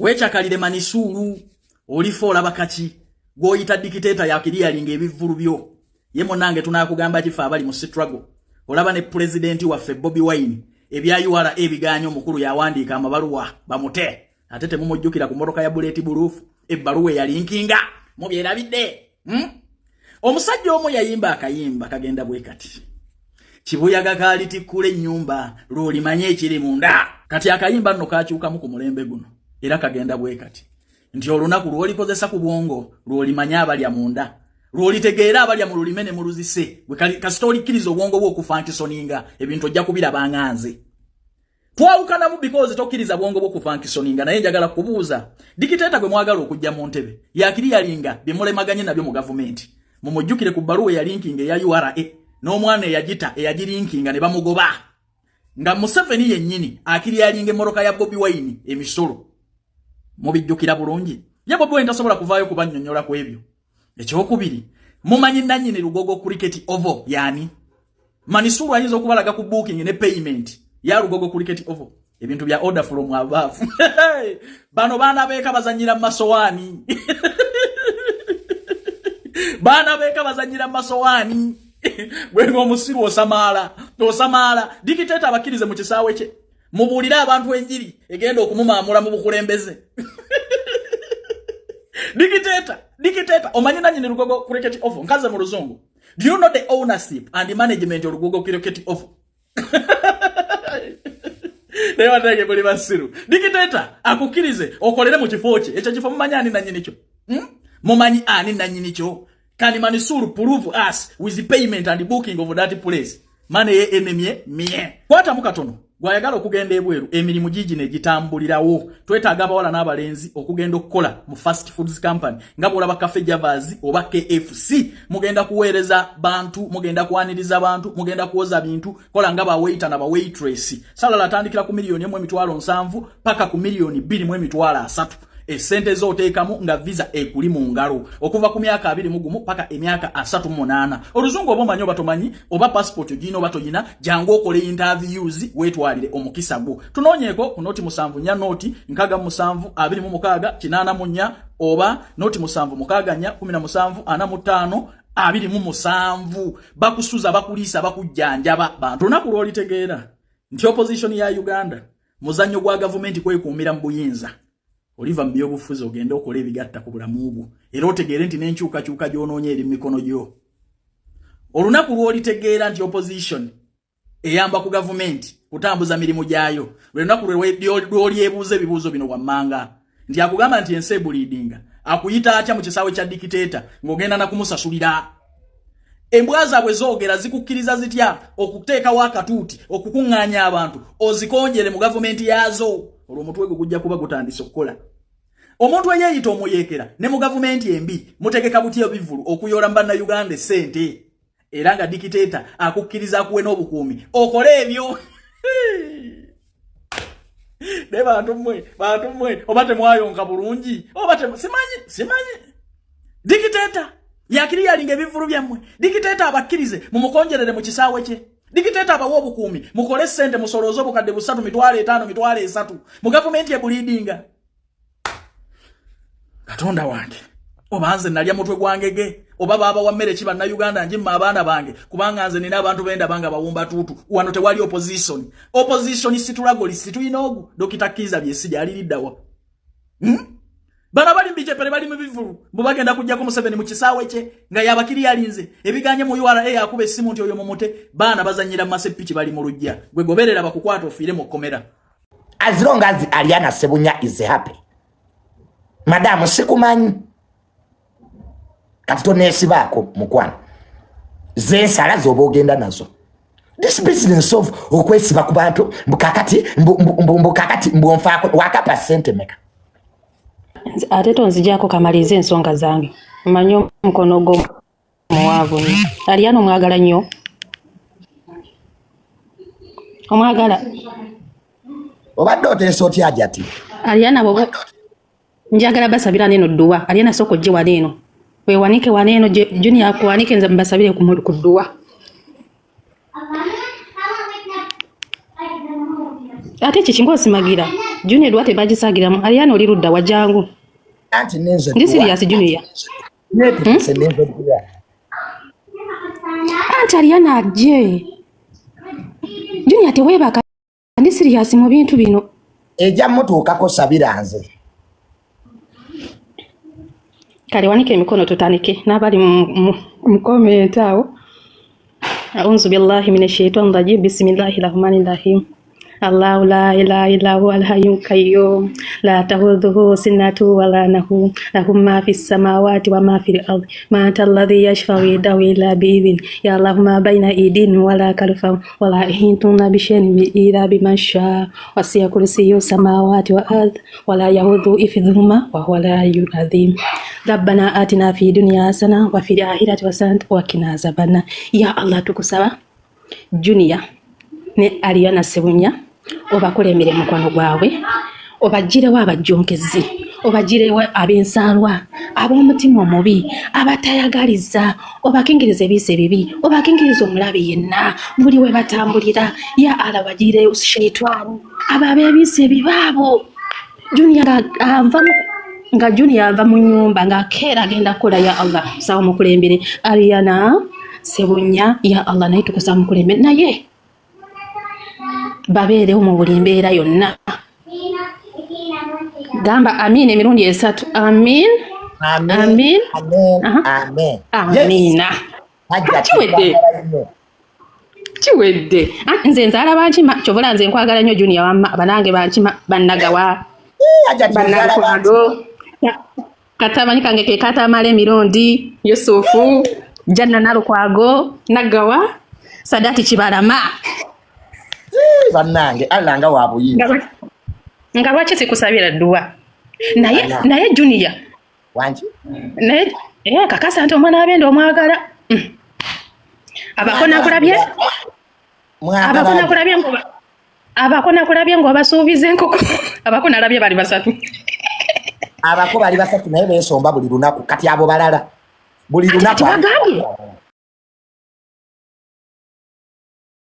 Weekyakalire Manisuulu, olifa olaba kaki gw'oyita dictator yakiriyalinga ebivvulu byo. Ye munnange tunaakugamba kifa abali mu struggle. Olaba ne pulezidenti waffe Bobi Wine ebya URA ebigaanyi, omukulu yawandiika amabaluwa bamute, ate temumujjukira ku mmotoka ya bullet proof, ebbaluwa eyalinkinga mubyerabidde, Omusajja omu yayimba akayimba kagenda bwe kati: "Kibuyaga kaalitikkula ennyumba, lw'olimanye ekiri munda." Kati akayimba nno kakyukamu ku mulembe guno, era kagenda bwe kati nti olunaku lw'olikozesa ku bwongo lw'olimanye abalya munda, lw'olitegeera abalya mu lulime ne mu luzise. Kasita olikkiriza obwongo bwe okufunctioninga, ebintu ojja kubiraba nga nze. Twawukanamu because tokkiriza bwongo bwo kufunctioninga. Naye njagala kubuuza dictator gwe mwagala okujja mu ntebe yakiri yalinga bye mulemaganye nabyo mu gavumenti. Mumujjukire ku bbaluwa eyalinkinga eya URA n'omwana eyagita eyagirinkinga ne bamugoba, nga Museveni yennyini akiri yalinga emmotoka ya Bobi Wine emisolo. Mubijjukira bulungi. Ye Bobi Wine tasobola kuvaayo kubannyonnyola ku ebyo. Ekyokubiri, mumanyi nannyini Lugogo Cricket Oval yani? Manisulu ayinza okubalaga ku booking ne payment ya Lugogo Cricket Oval. Ebintu bya order from above. Bano baana beeka bazanyira mu masowaani, baana beeka bazanyira mu masowaani. Bwenga omusiru osamaala, osamaala. Dictator abakkirize mu kisaawe kye, mubuulire abantu enjiri egenda okumumaamula mu bukulembeze. Dictator, dictator, omanyi nanyini Lugogo Cricket Oval? Nkaze mu luzungu, do you know the ownership and management of Lugogo Cricket Oval? Naye watege buli basiru. Dictator akukkirize okolere mu kifo kye. Ekyo kifo mumanyi ani nanyini kyo, Mumanyi ani nanyini kyo? Can Manisuru prove us with the payment and booking of that place? Mane ye enemye mie kwatamu katono. Gwayagala okugenda ebweru, emirimu gigi negitambulirawo. Twetaaga abawala n'abalenzi okugenda okukola mu fast foods company nga bwolaba Cafe Javas oba KFC. Mugenda kuweereza bantu, mugenda kwaniriza bantu, mugenda kwoza bintu, kola nga ba waiter na ba waitress. Salary atandikira ku 1,700,000 paka ku 2,300,000. Esente z'oteekamu nga visa ekuli mu ngalo, okuva ku myaka 21 paka emyaka 38. Oluzungu oba omanyi oba tomanyi, oba passport ogirina oba toyina, jangu okole interviews, weetwalire omukisa gwo. Tunoonyeeko ku 074 067 26 84 oba 076 4 17 45 27. Bakusuza, bakuliisa, bakujjanjaba bantu. Olunaku lw'olitegeera nti opposition ya Uganda muzannyo gwa gavumenti kwekuumira mu buyinza, oliva mu byobufuzi ogende okola ebigatta ku bulamu bwo, era otegeere nti n'enkyukakyuka gy'onoonya eri mu mikono gyo. Olunaku lw'olitegeera nti opposition eyamba ku gavumenti kutambuza mirimu gyayo, lwe lunaku lw'olyebuuza ebibuuzo bino wammanga nti akugamba nti ensi ebleedinga, akuyita atya mu kisaawe kya dictator ng'ogenda nakumusasulira? Embwa zaabwe zoogera zikukkiriza zitya okuteekawo akatuuti okukuŋŋaanya abantu ozikonjere mu gavumenti yaazo? Olwo omutwe gwe gujja kuba gutandise okukola. Omuntu eyeeyita omuyeekera ne mu gavumenti embi, mutegeka butya ebivvulu okuyoola mu bannayuganda essente, era nga dictator akukkiriza akuwe n'obukuumi okole ebyo? Ne bantu mmwe, bantu mmwe, oba temwayonka bulungi oba simanyi, simanyi. Dictator yakiri yalinga ebivvulu byammwe. Dictator abakkirize mumukonjerere mu kisaawe kye. Dictator abawe obukuumi, mukole ssente, musolooze 300,000, 500,000, 30,000 mu gavumenti ebleedinga. Katonda wange, oba nze nalya mutwe gwangege oba baabawa mmere ki bannayuganda njimma abaana bange? Kubanga nze nina abantu bendaba nga bawumba tuutu. Wano tewali opposition, opposition struggle situlina. Ogu Dokita Kiiza Besigye aliriddawa, Bano bali mbikyepere, bali mu bivulu mbu bagenda kujjako Museveni mu kisaawe kye nga yabakiri yalinze ebiganye mu URA, yakuba essimu nti oyo mumute. Baana bazanyira mu masepiki, bali mu luggya. Gwe goberera bakukwata ofiire mu kkomera. As long as Ariana Sebunya is happy, madamu sikumanyi kati toneesibaako mukwano zensala zoba ogenda nazo. This business of okwesiba ku bantu mbukakati mbukakati mbwonfaako wakapa sente meka? Ate tonzijako, kamalirize ensonga zange. Mmanyi omukono gwo muwaavu nnyo. Aliana omwagala nnyo, omwagala. Obadde oteesa otya jati? Aliana bwoba njagala basabira neno dduwa. Aliana, sooka ojje wano eno weewanike wano eno. Junior akuwanike, nze mbasabire ku dduwa. Ate kiki ng'osimagira? Junior dwa tebagisagiramu. Ariana oli ludda wa jangu. Anti nenze Ndi serious Junior. Netegese nenze dduwa. Anti Ariana ajje. Junior teweebaka ndi serious mu bintu bino. Ejja mutuukako sabira nze. Kale wanika emikono tutandike n'abali mu comment awo. A'udhu billahi minash shaitani rajim. Bismillahir rahmanir rahim. Allahu la ilaha illa huwa al-hayyul qayyum. La ta'khudhuhu sinatun wa la nawm. Lahu ma fis samawati wa ma fil ardi. Man alladhi yashfa'u indahu illa bi'idhnihi. Ya'lamu ma bayna aydihim wa la khalfahum wa la yuhituna bi shay'in illa bima sha'a. Wasi'a kursiyyuhu samawati wal ardi wa la ya'uduhu hifdhuhuma wa huwa al-'aliyyul 'azim. Rabbana atina fi dunya hasana wa fil akhirati hasanatan wa qina azabannar. Ya Allah tukusaba Junior ne Ariana Sebunya obakulemere mukwano gwabwe, obaggirewo abajjonkezi, obaggirewo ab'ensaalwa, ab'omutima omubi, abatayagaliza, obakingiriza ebiisa ebibi, obakingiriza omulabe yenna buli we batambulira. Ya Allah bagireyo shaitani abo ab'ebiisa ebibi abo. Junior nga Junior ava mu nnyumba ng'akeera agenda kukola. Ya Allah sawa mukulembere Ariana Sebunya, ya Allah naye tukusaba mukulembere naye babeerewo mu buli mbeera yonna. Gamba amin emirundi 3. Amin. Amin. Amin. Amen. Aha. Amen. Yes. Amiina. Hajjati, Kiwedde. twagala nnyo. Kiwedde. Ah, nze nzaala bankima kyovola nze nkwagala nnyo Junior wamma banange bankima bannagawa Eh, Hajjati, nzaala bangi. bannalukwago katamanyi kange ke katamala emirundi Yusufu Janna Nalukwago Nagawa Sadati Kibalama. Eh, bannange Allah nga wa buyinza. Nga lwaki sikusabira dduwa naye Bannange. naye Junior Wangi? Naye kakasa nti omwana wabende omwagala. Abako nakulabye Mwagala. Abako nakulabye ng'obasuubiza enkoko. Abako nalabye bali basatu. Abako bali basatu naye beesomba buli lunaku. Kati abo balala. Buli Kati lunaku. wagambye